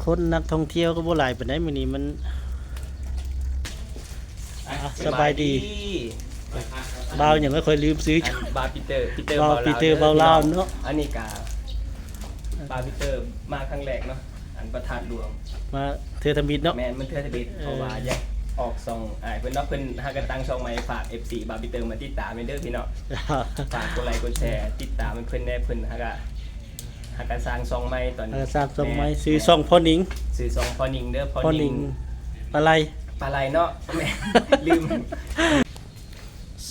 ຄົນນັກທ່ອງທ່ຽວກໍບໍ່ຫຼາຍປານໃດມື້ນີ້ມັນ ອ່ະ ອ່ະ ສະບາຍດີ ສະບາຍດີ ບ່າວຫຍັງ ຂ້ອຍລືມຊື່ ອັນ ບ່າວປີເຕີ ປີເຕີ ບ່າວ ປີເຕີ ບ່າວລາວເນາະ ອັນນີ້ກະບ່າວປີເຕີມາຄັ້ງແລກເນາະ ອັນພະທາດຫຼວງ ມາເທື່ອທຳອິດເນາະ ແມ່ນ ມັນເທື່ອທຳອິດ ເອີ ເພາະວ່າຢາກອອກຊ່ອງອ້າຍເພິ່ນເນາະ ເພິ່ນຫາກະຕັ້ງຊ່ອງໃໝ່ ຝາກເອັຟຊີບ່າວປີເຕີມາຕິດຕາມແດ່ເດີພີ່ນ້ອງ ຝາກກົດໄລກົດແຊ ຕິດຕາມໃຫ້ເພິ່ນແດ່ ເພິ່ນຫາກະ ຫາກະສ້າງຊ່ອງໃໝ່ຕອນນີ້ ເອີ ສ້າງຊ່ອງໃໝ່ ແມ່ນ ຊື່ຊ່ອງພໍ່ນິງ ຊື່ຊ່ອງພໍ່ນິງເດີ ພໍ່ນິງ ພໍ່ນິງ ປາໄລ ປາໄລເນາະ ແມ່ນ ລືມ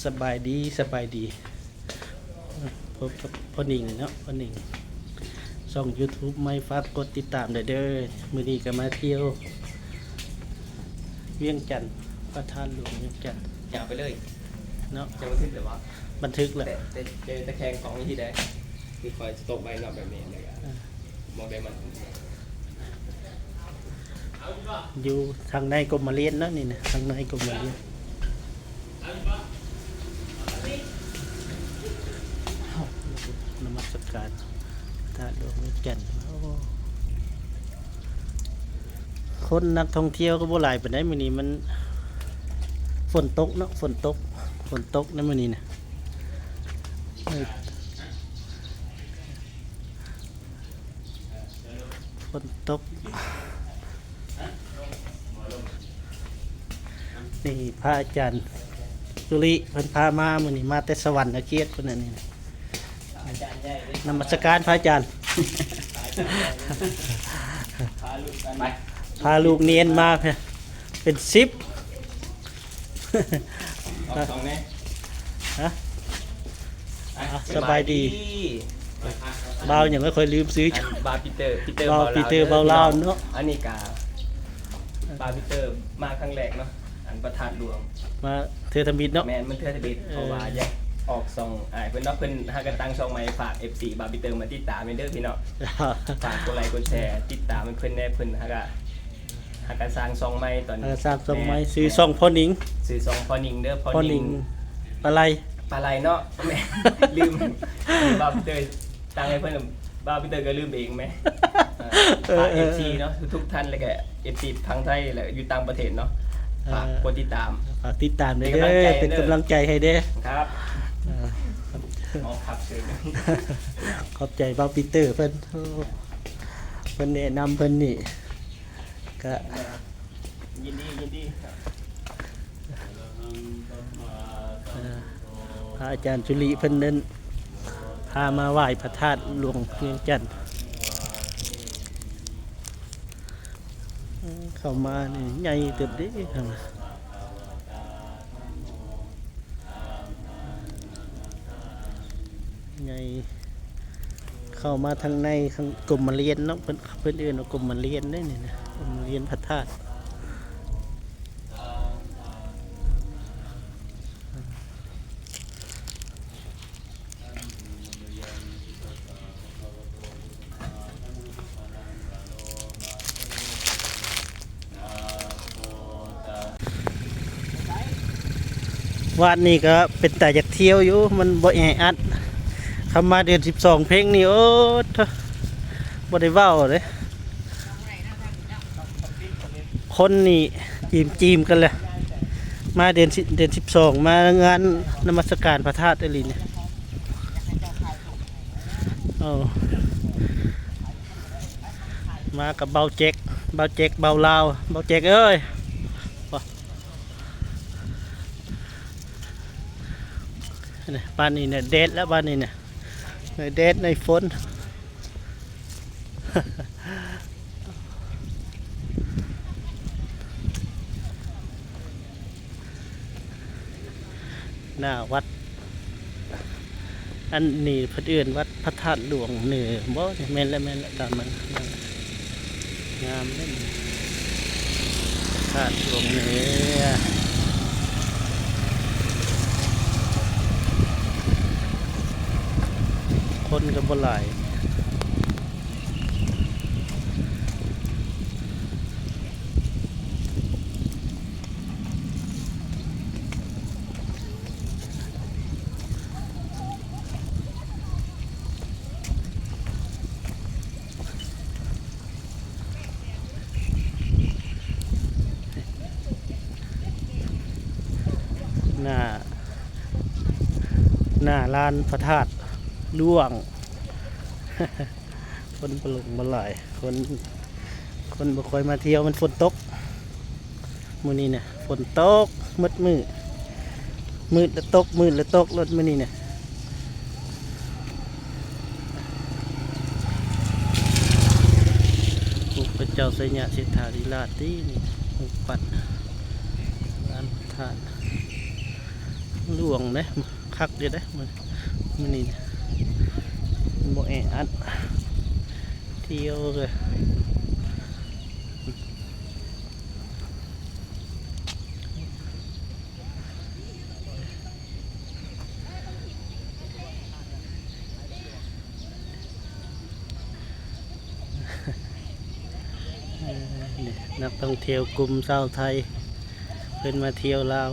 ສະບາຍດີ ສະບາຍດີ ພົບກັບພໍ່ນິງເນາະ ພໍ່ນິງ ຊ່ອງຢູທູບໃໝ່ ຝາກກົດຕິດຕາມແດ່ເດີ ມື້ນີ້ກໍມາທ່ຽວວຽງຈັນ ພະທາດຫຼວງວຽງຈັນ ຍາວໄປເລີຍ ເນາະ ຈະບັນທຶກແລ້ວບໍ່? ບັນທຶກແລ້ວ ແຕ່ ແຕ່ ແຕ່ ແຕ່ແຂງກ້ອງຢູ່ທີ່ໃດ ຄືຂ້ອຍສະຕັອບໄວ້ເນາະ ແບບນີ້ ແລ້ວກໍ ອ່າ ມອງໄດ້ມັນ ຢູ່ທາງໃນກົມມະລຽນເນາະ ນີ້ນະ ທາງໃນກົມມະລຽນ ນະມັດສະການພະທາດຫຼວງວຽງຈັນ ໂອ້ ຄົນນັກທ່ອງທ່ຽວກໍບໍ່ຫຼາຍປານໃດມື້ນີ້ ມັນຝົນຕົກເນາະ ຝົນຕົກ ຝົນຕົກໃນມື້ນີ້ນະ ເອີ ຝົນຕົກ ນີ້ພະອາຈານຈຸລິເພິ່ນພາມາ ມື້ນີ້ມາແຕ່ສະຫວັນນະເຂດພຸ້ນນະນີ້ ນະມັດສະການພະອາຈານ ພາລູກນຽນມາເປັນສິບ ອອກຊ່ອງແດ່ ຮະ ອ່ະ ອ່ະ ສະບາຍດີ ສະບາຍດີ ບ່າວຫຍັງ ຂ້ອຍລືມຊື່ ອັນ ບ່າວປີເຕີ ປີເຕີ ບ່າວ ບ່າວລາວ ປີເຕີ ເດີ ບ່າວລາວເນາະ ອັນນີ້ກະບ່າວປີເຕີມາຄັ້ງແລກເນາະ ອັນພະທາດຫຼວງ ມາເທື່ອທຳອິດເນາະ ແມ່ນ ມັນເທື່ອທຳອິດ ເອີ ເພາະວ່າຢາກອອກຊ່ອງອ້າຍເພິ່ນເນາະ ເພິ່ນຫາກະຕັ້ງຊ່ອງໃໝ່ ຝາກເອັຟຊີບ່າວປີເຕີມາຕິດຕາມແດ່ເດີພີ່ນ້ອງ ຝາກກົດໄລກົດແຊ ຕິດຕາມໃຫ້ເພິ່ນແດ່ ເພິ່ນຫາກະ ຫາກະສ້າງຊ່ອງໃໝ່ຕອນນີ້ ເອີ ສ້າງຊ່ອງໃໝ່ ແມ່ນ ຊື່ຊ່ອງພໍ່ນິງ ຊື່ຊ່ອງພໍ່ນິງເດີ ພໍ່ນິງ ພໍ່ນິງ ປາໄລ ປາໄລເນາະ ແມ່ນ ລືມ ລືມວ່າເຕີ ຕັ້ງໃຫ້ເພິ່ນ ບ່າວປີເຕີກໍລືມເອງແມ ເອີ ເອີ ຝາກເອັຟຊີເນາະ ເອີ ທຸກໆທ່ານ ແລ້ວກໍເອັຟຊີຝັ່ງໄທ ແລະ ຢູ່ຕ່າງປະເທດເນາະ ເອີ ຝາກກົດຕິດຕາມ ຝາກຕິດຕາມແດ່ເດີ ເປັນກຳລັງໃຈໃຫ້ເດີ ເປັນກຳລັງໃຈໃຫ້ເດີ ຄັບ ເອີ ຂໍຂອບເຊີນ ຂອບໃຈບ່າວປີເຕີເພິ່ນ ໂອ້ ເພິ່ນແນະນຳເພິ່ນນີ້ ກະ ຍິນດີ ຍິນດີ ເອີ ພະອາຈານຈຸລິເພິ່ນນັ້ນ ພາມາໄຫວ້ພະທາດຫຼວງວຽງຈັນ ເອີ ເຂົ້າມານີ້ໃຫຍ່ເຕີບເດ້ ເຂົ້າມາ ໃຫຍ່ ເຂົ້າມາທາງໃນ ທາງກົມມະລຽນເນາະ ເພິ່ນ ເພິ່ນເອີ້ນວ່າກົມມະລຽນເດ້ນີ້ນະ ກົມມະລຽນພະທາດ ວັດນີ້ກໍເປັນຕາຢາກທ່ຽວຢູ່ ມັນບໍ່ແອອັດ ຄຳມາເດືອນສິບສອງເພັງນີ້ ໂອ້ໂທ້ ບໍ່ໄດ້ເວົ້າເດ້ ຄົນນີ້ຈີມໆກັນແຫຼະ ມາເດືອນສິບ ເດືອນສິບສອງ ມາງານນະມັດສະການພະທາດອີ່ຫຼີນີ້ ເອົາ ມາກັບບ່າວແຈັກ ບ່າວແຈັກ ບ່າວລາວ ບ່າວແຈັກເອີຍ ນີ້ ບ້ານນີ້ນະ ແດດແລ້ວ ບ້ານນີ້ນະ ໃນແດດໃນຝົນ ໜ້າວັດ ອັນນີ້ເພິ່ນເອີ້ນວັດພະທາດຫຼວງເໜືອບໍ? ແມ່ນແຫຼະ ແມ່ນແຫຼະ ຕາມນັ້ນ ງາມເດ້ ພະທາດຫຼວງເໜືອ ຄົນກໍບໍ່ຫຼາຍ. ເ ໜ້າລານພະທາດຫຼວງ ຄົນບໍ່ລົງບໍ່ຫຼາຍ ຄົນ ຄົນບໍ່ຄ່ອຍມາທ່ຽວ ມັນຝົນຕົກ. ມື້ນີ້ນະຝົນຕົກໝົດມື້ ມືດລະຕົກ ມືດລະຕົກໂລດມື້ນີ້ນະ. ພະເຈົ້າໄຊຍະເສດຖາທິລາດຕິນີ້ ຮູບປັ້ນ ລານພະທາດຫຼວງເດ້ ຄັກຢູ່ເດ້ ມື້ ມື້ນີ້ນະ ບໍ່ແອອັດ ທ່ຽວເລີຍ. ເອີ ນີ້ ນັກທ່ອງທ່ຽວກຸ່ມຊາວໄທ ເພິ່ນມາທ່ຽວລາວ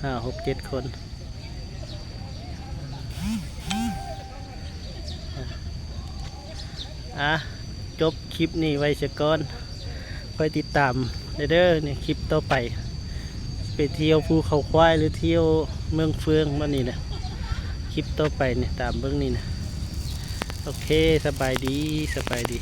ຫ້າ ຫົກ ເຈັດຄົນ. ອ່ະ ຈົບຄລິບນີ້ໄວ້ຊະກ່ອນ ຄອຍຕິດຕາມເດີ ນີ້ຄລິບຕໍ່ໄປ ໄປທ່ຽວພູເຂົາຄວາຍ ຫຼືທ່ຽວເມືອງເຟືອງ ແບບນີ້ນະ. ຄລິບຕໍ່ໄປນີ້ ຕາມເບິ່ງນີ້ນະ. ໂອເຄ ສະບາຍດີ ສະບາຍດີ.